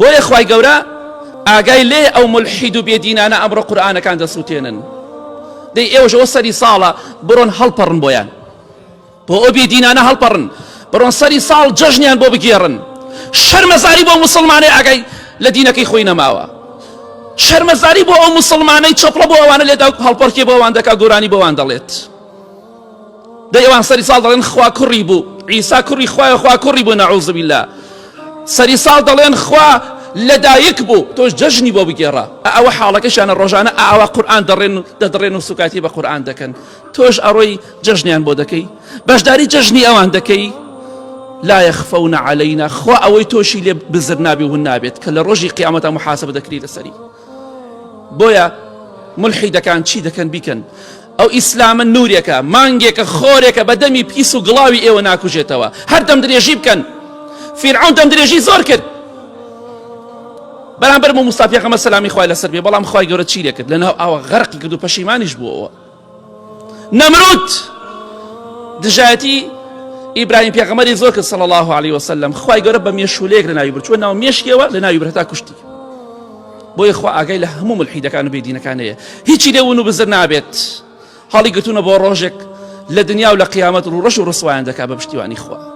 بۆیە خوای گەورە ئاگای لێ ئەو ملحید و بێدینانە ئەمڕۆ قورئانەکان دەسووتێنن. دەی ئێوەش ئەوە سەری ساڵە بڕۆن هەڵپەڕن بۆیان. بۆ ئەو بێدینانە هەڵپەڕن بڕۆن سەری ساڵ جەژنیان بۆ بگێڕن. شەرمەزاری بۆ موسڵمانەی ئاگای لە دینەکەی خۆی نەماوە. شەرمەزاری بۆ ئەو موسڵمانەی چەپڵە بۆ ئەوانە لێدا و هەڵپەڕکێ بۆ ئەوان دەکا گۆرانی بۆ ئەوان دەڵێت. دەی ئەوان سەری ساڵ دەڵێن خوا کوڕی بوو عیسا کوڕی خوایە خوا کوڕی بوو نەعوذ بالله سەری ساڵ دەڵێن خوا لەدایک بوو تۆش جەژنی بۆ بگێڕە ئەوە حاڵەکەشیانە ڕۆژانە ئاوا قورئان دەڕێن و دەدڕێن و سوکاتی بە قورئان دەکەن تۆش ئەڕۆی جەژنیان بۆ دەکەی بەشداری جەژنی ئەوان دەکەی لا يخفون علينا خوا ئەوەی تۆشی لێ بزر نابێ و نابێت کە لە ڕۆژی قیامەتا محاسبە دەکری لەسەری بۆیە ملحیدەکان چی دەکەن بیکەن ئەو ئیسلامە نورێکە، مانگێکە، خۆرێکە بە دەمی پیس و گڵاوی ئێوە ناکوژێتەوە. هەر دەمدرێژی بکەن. فیرعەون دەمدرێژی زۆر کرد بەرامبەر موسا پێغەمبەر سەلامی خوای لەسەر بێ، بەڵام خوای گەورە چی لێکرد؟ لەناو ئاوە غەرقی کرد و پەشیمانیش بووەوە. نەمرود دژایەتی ئیبراهیم پێغەمبەری زۆر کرد صلی الله علیه وسلم، خوای گەورە بە مێشولەیەک لەناوی برد، چووە ناو مێشکیەوە لەناوی برد هەتا کوشتی. بۆیە خوا ئاگای لە هەموو ملحیدەکان و بێدینەکان هەیە هیچی لێ ون و بزر نابێت هەڵی گرتوونە بۆ ڕۆژێک لە دنیا و لە قیامەت ڕووڕەش و ڕسوایان دەکات بە پشتیوانی خوا.